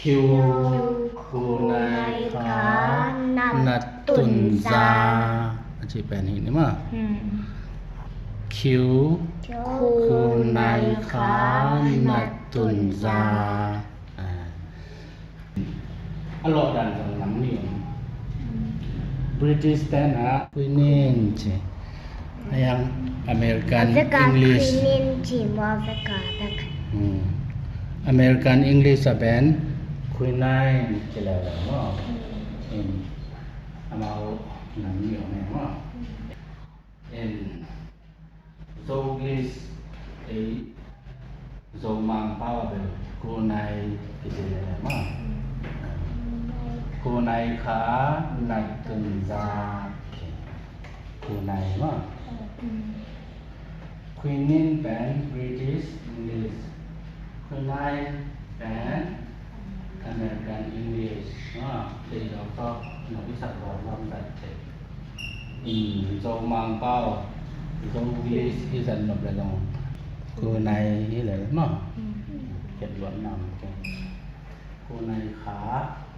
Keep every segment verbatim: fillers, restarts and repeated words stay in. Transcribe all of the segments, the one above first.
Q, Q, Q nai kha na tun za. A ci pen hi ni maw. Hmm. Q, Q nai kha na tun za. Ah. A lawh dan zong nam ni om. British ten ah quinine ci. A yang American English. Quinine ci maw, veka vek. Hmm. American English a pen quinine ci leuleu maw. Hmm. Amau nam ni om e maw. In Zoglish, ei, Zomang pau a bel kunai kici le maw. Kunai kha na tun za. Kunai maw. Quinine pen British English. Kunai pen American English. Ah, thei lo tawh, na i sak lo tawh zat thei. In Zomang pau, Zoglish i zat nop le zong kunai hi le maw. Ket luat nam ke. Kunai kha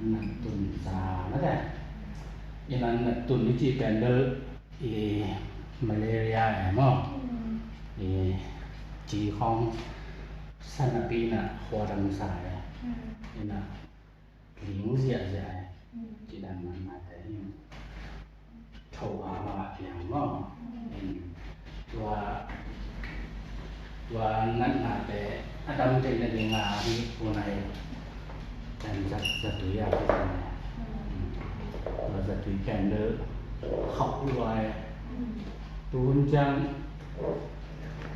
na tun za na te. In a na tun i ci pen bel i malaria e maw. I ci khong sanapi na khua dang sa e. In a ling ziahziah e. Ci dan man mate in tho a ma piang maw. In tua Tua natnate a dam theihna dinga hih kunai pen zat, zatui a kizang e. Tua zatui pen bel khauh lua e. Tu hun ciang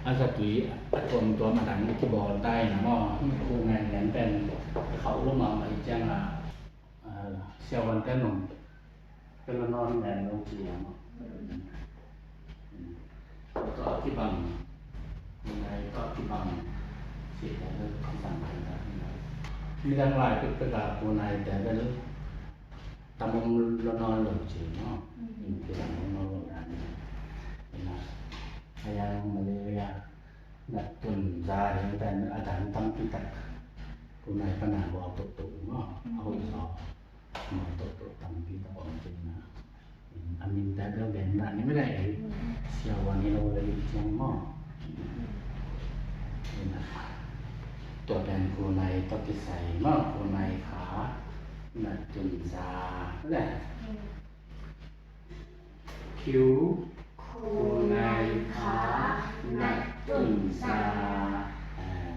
a zatui a tuamtuam a dang kibawl ta in a maw. Hih kunai lian pen khauh lua mahmah i ciang a, a, siavuante nong Pela non ngan lo ci a maw. Tua kibang, kunai tua kibang ci ta bel kizang ta na. Midang lai pekpek a kunai ta bel tam om lo nawn lo ci maw. Kizang lo nawn lo na. Ina, a yang malaria na tun za ding pen a dang tampi tak kunai pana bawl tuktuk maw. A hoih zaw. Maw, tawh, tawh tampi tak om cih na. A min ta bel gen dah ni mah leh, siavuan hi lo leh i ciang maw. Tua pen kunai tawh kisai maw, kunai kha na tun za leh. Q, kunai kha na tun za. Ah,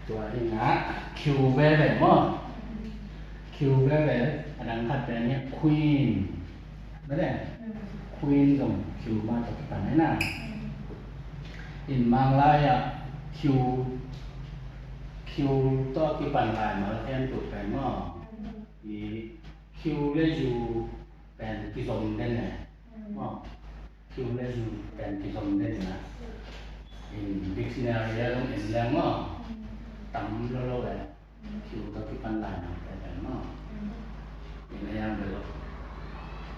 tua hi na, Q veve maw. Q veve, a dang khat pen hi queen. Mah leh? Queen zong Q mah tawh kipan hi na. In Manglai ah Q, Q tawh kipan lai mal khempeuh pen maw. I Q le U pen kizom den e. Maw. Q le U pen kizom den na. In dictionary a zong en leng maw. Tam lolo e. Q tawh kipan lai na pen pen maw. In a yang bel,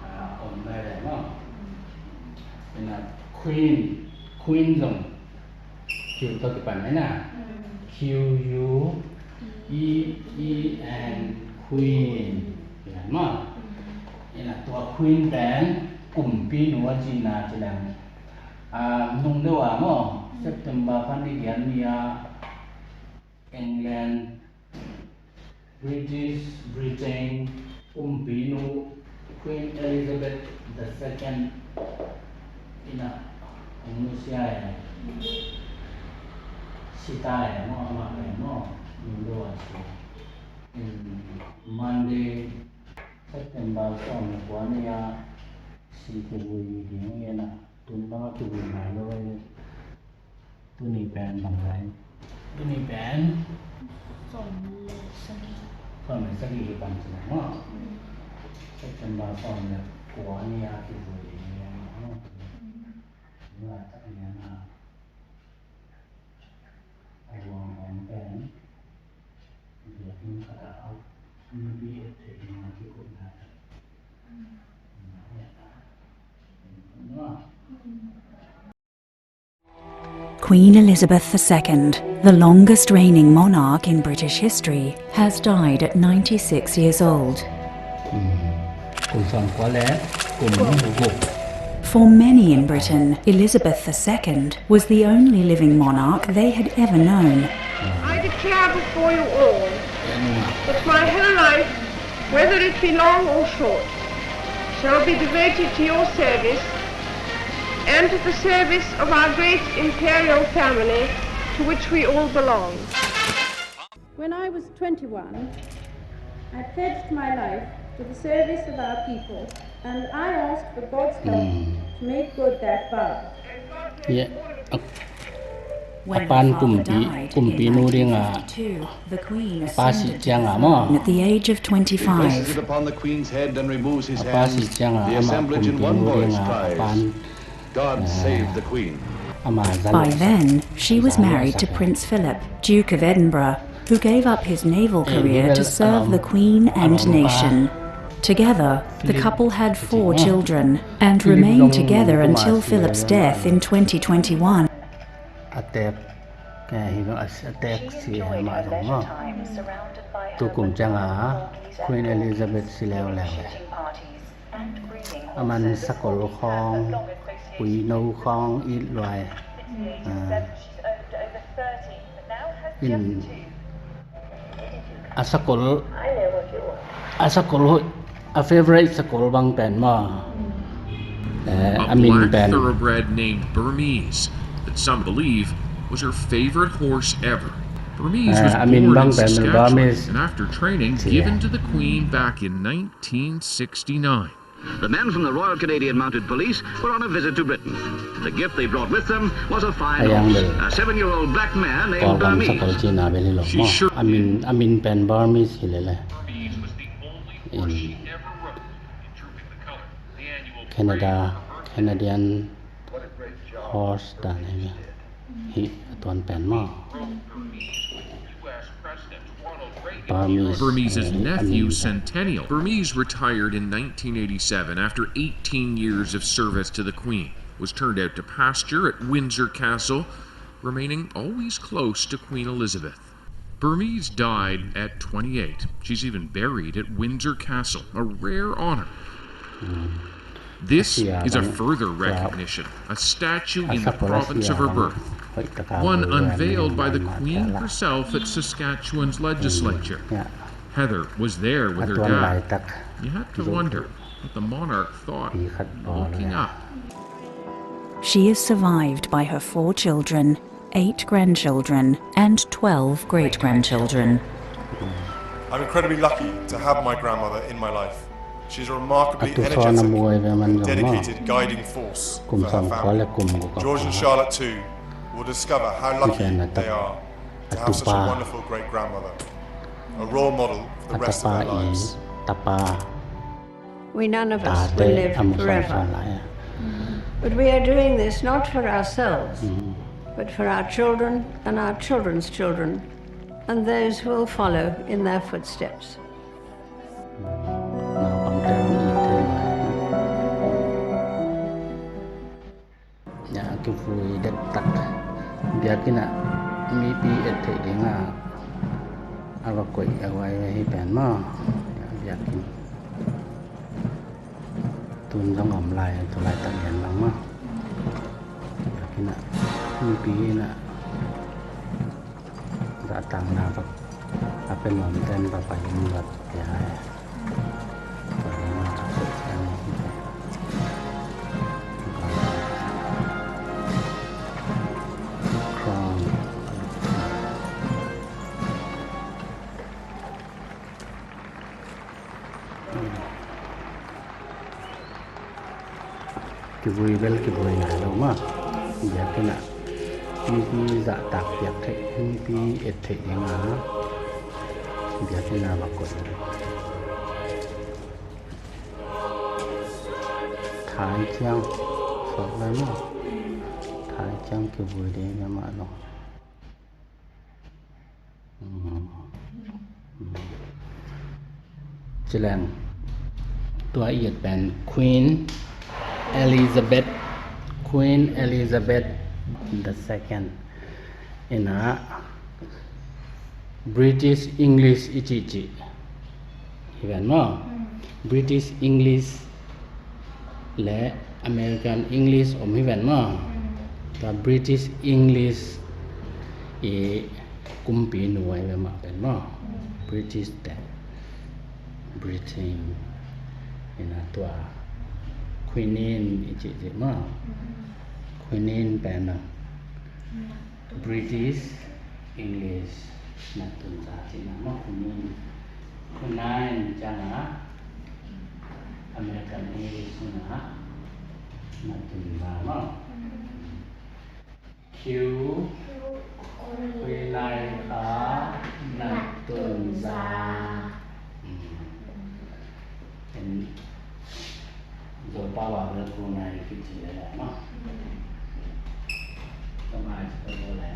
ah, om lai le maw. In a queen, queen zong Q tawh kipan hi na. Q U E E N, queen. Hi na maw. Ina tua queen pen kumpinu a cihna ci leng. Ah, nung deuh a maw. September kha ni giat ni a England, British, Britain, kumpinu Queen Elizabeth the second ina hong nusia e. Sita e maw, amah e maw, nung deuh a si. In Monday, September sawm le kua ni a si kivui ding ina, tun bang a kivui nai lo e. Tuni pen bang lai. Tuni pen sawm le sagih. Sawm le sagih hi pan ci na maw. September sawm le kua ni a kivui ni a maw. Ni a tak ni a na. A luang hong pen. Biakinn khat ah a umpi et theihna kikuhna. Maw. Queen Elizabeth the second, the longest reigning monarch in British history, has died at ninety-six years old. Kum sawmkua le kum guk. For many in Britain, Elizabeth the second was the only living monarch they had ever known. I declare before you all that my whole life, whether it be long or short, shall be devoted to your service and to the service of our great imperial family to which we all belong. When I was twenty-one, I pledged my life to the service of our people, and I asked for God's help to make good that vow. Yeah. A pan kumpi, kumpi nu ding a, a pa sih ciang a maw. At the age of twenty-five. He places it upon the Queen's head and removes his hand. A pa sih ciang a, the assemblage in one voice cries, "God save the Queen." By then, she was married to Prince Philip, Duke of Edinburgh, who gave up his naval career to serve the Queen and nation. Together, the couple had four children and remained together until Philip's death in twenty twenty-one. A tek, eh, hi bang a tek si mah zong maw. Tu kum ciang a Queen Elizabeth si leuleu. A man sakol khawng, puino khawng it luai. Ah. In a sakol, a sakol hoih, a favorite sakol bang pen maw. Eh, a min pen. A black thoroughbred named Burmese that some believe was her favorite horse ever. Burmese was born in Saskatchewan and, after training, given to the Queen back in nineteen sixty-nine. The men from the Royal Canadian Mounted Police were on a visit to Britain. The gift they brought with them was a fine horse, a seven-year-old black mare named Burmese. She sure a min, a min pen Burmese hi lele. In Canada, Canadian horse dan hi. Hi a tuan pen maw. Burmese, Burmese's nephew, Centennial. Burmese retired in nineteen eighty-seven after eighteen years of service to the Queen, was turned out to pasture at Windsor Castle, remaining always close to Queen Elizabeth. Burmese died at twenty-eight. She's even buried at Windsor Castle, a rare honor. This is a further recognition, a statue in the province of her birth, one unveiled by the Queen herself at Saskatchewan's legislature. Heather was there with her dad. You have to wonder what the monarch thought looking up. She is survived by her four children, eight grandchildren, and twelve great-grandchildren. I'm incredibly lucky to have my grandmother in my life. She's a remarkably energetic, dedicated guiding force for her family. George and Charlotte too will discover how lucky they are to have such a wonderful great-grandmother, a role model for the rest of their lives. We none of us will live forever. But we are doing this not for ourselves, but for our children and our children's children, and those who will follow in their footsteps. Kivui dektak. Biakinn ah mipi et theih dingah a va koih a vai hi pen maw. Biakinn tun zong om lai, tu laitak lian bang maw. Biakinn ah mipi in ah zahtakna va a pia nuam ten va pai in va pia. Kivui bel kivui nai lo maw. Biakinn ah mipi zahtak piak theih, mipi et theih dingah biakinn ah va koih. Thai ciang suak lai maw. Thai ciang kivui ding mah lo. Ci leng tua i et pen Queen Elizabeth, Queen Elizabeth the second. Ina British English i cihcih hi ven maw. British English le American English om hi ven maw. Tua British English i kumpi nu ahi ve mah pen maw. British te Britain. Ina tua quinine i cihcih maw. Quinine pen a British English na tunza cihna maw. Quinine, quinine ciang a American English na na tunza maw. Q, quinine kha na tunza. Ken Zopau a bel quinine kici leh maw. Ka mai ci ka bel leh.